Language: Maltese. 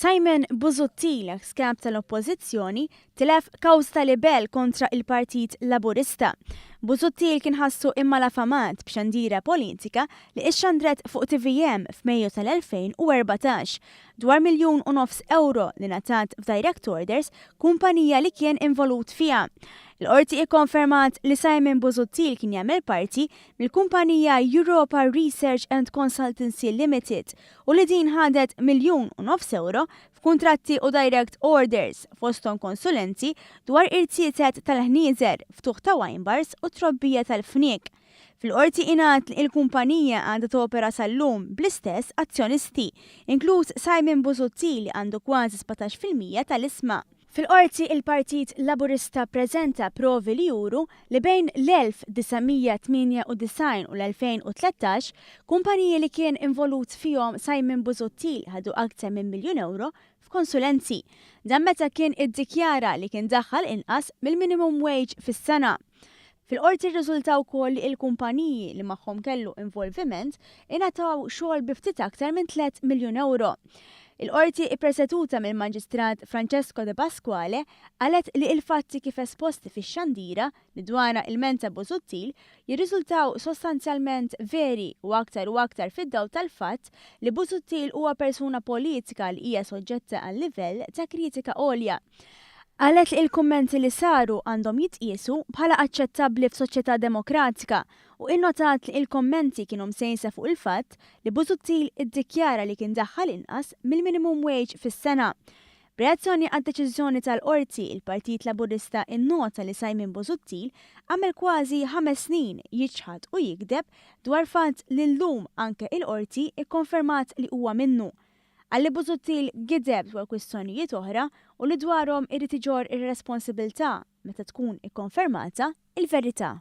Simon Busuttil, eks kap tal-Oppożizzjoni, tilef kawża ta' libell kontra il-Partit Laburista. Busuttil kien ħassu immalafamat b'xandira politika li ixxandret fuq TVM f'Mejju tal-2014 dwar 1.5 miljun ewro li ngħatat f'direct orders kumpanija li kien involut fiha. Il-qorti ikkonfermat li Simon Busuttil kien jagħmel parti mill-kumpanija Europa Research and Consultancy Limited u li din ħadet 1.5 miljun ewro f'kuntratti u direct orders fosthom konsulenzi dwar irziezet tal-ħnieżer, ftuħ ta' wine bars u trobbija tal-fniek. Fil-qorti ingħad li il-kumpanija għadha topera sal-lum bl-istess azzjonisti, inkluż Simon Busuttil li għandu kważi 17% tal-ishma. Fil-qorti il-Partit Laburista preżenta provi li juru li bejn l-1998 u l-2013 kumpaniji li kien involut fihom Simon Busuttil ħadu aktar minn 1 miljun ewro f'konsulenzi. Dan meta kien iddikjara li kien daħħal inqas mill-minimum wage fis-sena. Fil-qorti rriżulta wkoll li il-kumpaniji li magħhom kellu involviment ingħataw xogħol bi ftit aktar minn 3 miljun ewro. Il-qorti ippreseduta mill-Maġistrat Francesco De Pasquale qalet li il-fatti kif esposti fix-xandira li dwarha ilmenta Busuttil jirriżultaw sostanzjalment veri u aktar u aktar fid-dawl tal-fatt li Busuttil huwa persuna politika li hija soġġetta għal livell ta' kritika għolja. Qalet li il-kummenti li saru għandhom jitqiesu bħala aċċettabbli f'soċjetà demokratika u innotat li il-kommenti kienu msejsa fuq il-fatt li Busuttil iddikjara li kien daħħal inqas mill-minimum wage fis-sena. B'reazzjoni għad-deċiżjoni tal-qorti, il-Partit Laburista innota li Simon Busuttil għamel kważi 5 snin jiċħad u jikdeb dwar fatt li llum anke il-qorti ikkonfermat li huwa minnu. Qal li Busuttil gideb dwar kwistjonijiet oħra u li dwarhom irid iġorr ir-responsabilità meta tkun ikkonfermata il-verità.